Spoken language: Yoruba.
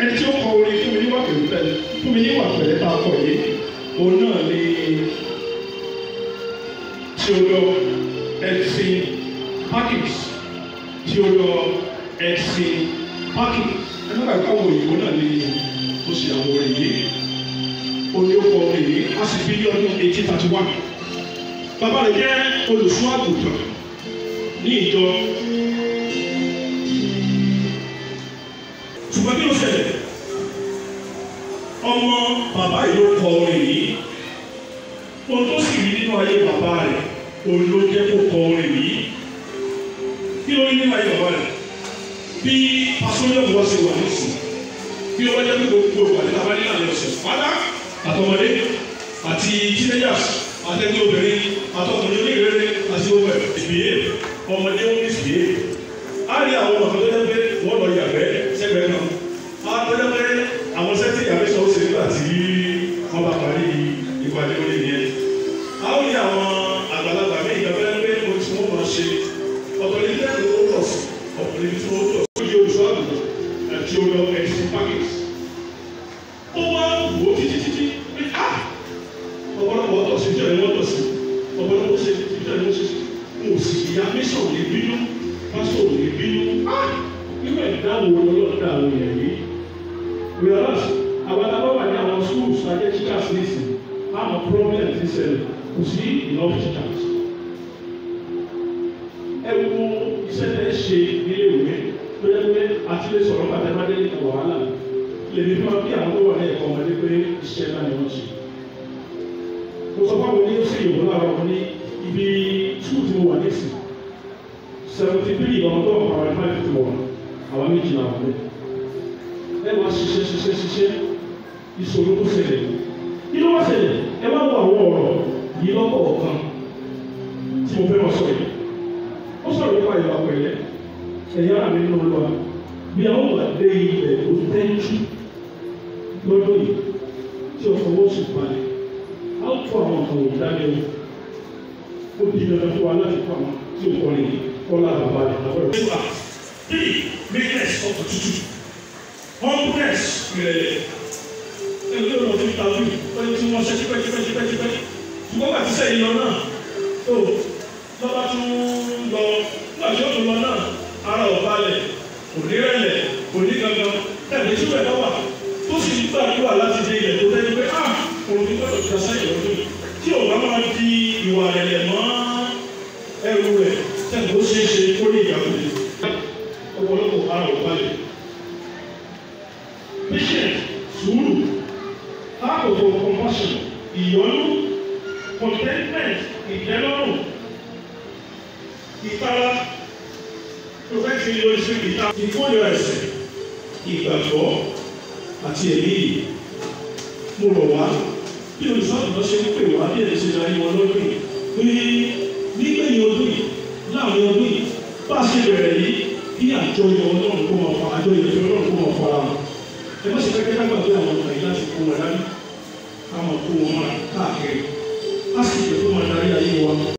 Ẹni tí ó kọ orin fún mi níwà pẹ̀lẹ́ fún mi níwà pẹ̀lẹ́ tá a kọ yìí, òun náà ni Theodore Edson Parkins. Theodore Edson Parkins. Ẹ má gbàgbé àwọn òyìnbó náà ni ó ṣe àwọn orin yìí. Ó ní ó kọ orin yìí, a sì bí ní ọdún 1831. Bàbá rẹ̀ jẹ́ olùṣọ́ àgùntàn ní ìjọ. Ṣùgbọ́n kí ló ṣẹlẹ̀? Ọmọ bàbá yìí ló kọ orin yìí. Ohun tó sì rí nínú ayé bàbá rẹ̀, òun ló jẹ́ kó kọ orin yìí. Kí ló rí nínú ayé bàbá rẹ̀? Bí pásítọ̀ wọ́n ṣe wà nísìn, bí ó bá jẹ́ pé gbogbo ìpàdé tá a bá ní láàrin ọ̀sẹ̀ pátá, àtọmọdé àti teenagers, àtẹ̀gbẹ́ obìnrin, àtọkùnrin onírere àti gbogbo ẹ̀ misbehave, ọmọdé ń misbehave. Á rí àwọn ọmọ kan tó jẹ́ pé wọ́n lọ yàgbẹ́ sẹ́gbẹ̀ẹ́ kan. Á tó jẹ́ pé àwọn sẹ́tì ìyàgbẹ́ sọ ó ṣe nígbà tí wọ́n bá parí ìpàdé orí yẹn. Á rí àwọn àgbàlagbà míì kan tó jẹ́ pé ohun tí wọ́n máa ṣe ọ̀tọ̀ ní ilé ẹ̀kọ́ tó tọ̀ sí, ọ̀tọ̀ níbi tí wọ́n tọ̀ sí. Ó yẹ olùṣọ́ àgùntàn Theodore Edson Parkins. Ó wá wò ó títí títí pé á ọ̀pọ̀lọpọ̀ ọ̀tọ̀ sí ìjọ ìwọ́n tọ̀ sí, ọ̀pọ̀lọpọ̀ ṣe ìjọ ìwọ́n ṣe sí. N ò sì ìyá mission ò lè bínú, pásítọ̀ ò lè bínú. Á irú ẹ̀dá wo lọ́lọ́run dá àwọn èèyàn yìí? Whereas àwọn tá a bá wà ní àwọn schools ajẹ́ teachers nísìn, àwọn problem ti ṣẹlẹ̀, kò sí enough teachers. Ẹ wo iṣẹ́ tẹ́ ṣe nílé ìwé tó yẹ pé àti lè sọ̀rọ̀ bàtà bá délé kan wàhálà. Lèmi fún wa bí àwọn tó wà ní ẹ̀kọ́ ọmọdé pé iṣẹ́ náà ni wọ́n ṣe. Mo sọ fún àwọn oníṣẹ́ ìyòwò láàárọ̀ kan ní ibi school tí mo wà nísìn. 73 ọmọ tó wà pàrọ̀ 5 tí mo wà, àwọn méjì náà wà bẹ́ẹ̀. Ẹ wá ṣiṣẹ́ ṣiṣẹ́ ṣiṣẹ́ ìṣòro tó ṣẹlẹ̀. Kí ló wá ṣẹlẹ̀? Ẹ wá wo àwọn ọ̀rọ̀ yìí lọ́kọ̀ọ̀kan tí mo fẹ́ máa sọ yìí. Ó sọ̀rọ̀ nípa ìwà pẹ̀lẹ́. Ẹ̀yin ará mi nínú Olúwa, bí a ó wà dé ilẹ̀ tó tẹ́jú lọ́dún yìí tí ọkọ̀ wọ́n sì balẹ̀, a ó tó àwọn nǹkan wò dání o. Ó di dandan fún wa láti kó àwọn tí ò kọ́ni yìí kọ́lá bàbá rẹ̀ lábẹ́rẹ́. 3, meekness, ọkọ̀ tútù. Humbleness, ìrẹ̀lẹ̀. Ẹni tó lọ fún interview, ó ní tí wọ́n ṣe tipẹ́ tipẹ́ tipẹ́ tipẹ́. Ṣùgbọ́n bàtí sẹ́yìn lọ náà, tó lọ́ba tún lọ, nígbà tí ó tún lọ náà, ara ò balẹ̀, kò ní rẹ̀lẹ̀, kò ní gangan, tẹ̀lé tí ó bá wà, tó sì ń gbàdúrà láti dé ilẹ̀ tó tẹ́jú pé á òun ní gbọ́dọ̀ ti dasá ìlú ọdún yìí. Tí ò bá máa di ìwà rẹ̀lẹ̀ mọ́ ẹrù rẹ̀, tẹ̀lé ó ṣeé ṣe kó ní ìyàwó. Ọ̀pọ̀lọpọ̀ ara ò balẹ̀. Patient, sùúrù, heart of compassion, ìyọ́nú, contentment, ìtẹ́lọ́rùn, ìtara, prọfẹ̀tì lórí sí ìta, ìkórìíra ẹ̀ṣẹ̀, ìgbàgbọ́ àti ẹ̀mí yìí. Mo rọ̀ wá bí olùṣọ́-àgùntàn ṣe ń pè wá bí ẹ̀rí ṣe darí wọn lọ́dún yìí pé nígbẹ̀yìn ọdún yìí, láàrin ọdún yìí, bá a ṣe bẹ̀rẹ̀ yìí, kí àjọyọ̀ Ọlọ́run kó máa fa àjọyọ̀ ìfẹ́ Ọlọ́run kó máa fara hàn. Ẹ má ṣe fẹ́ kẹ́kẹ́ gbàgbé àwọn ọ̀nà yìí láti kó wọn dání, ká máa kó wọn mọ́ra káàkiri, á sì jẹ́ kó máa darí ayé wa.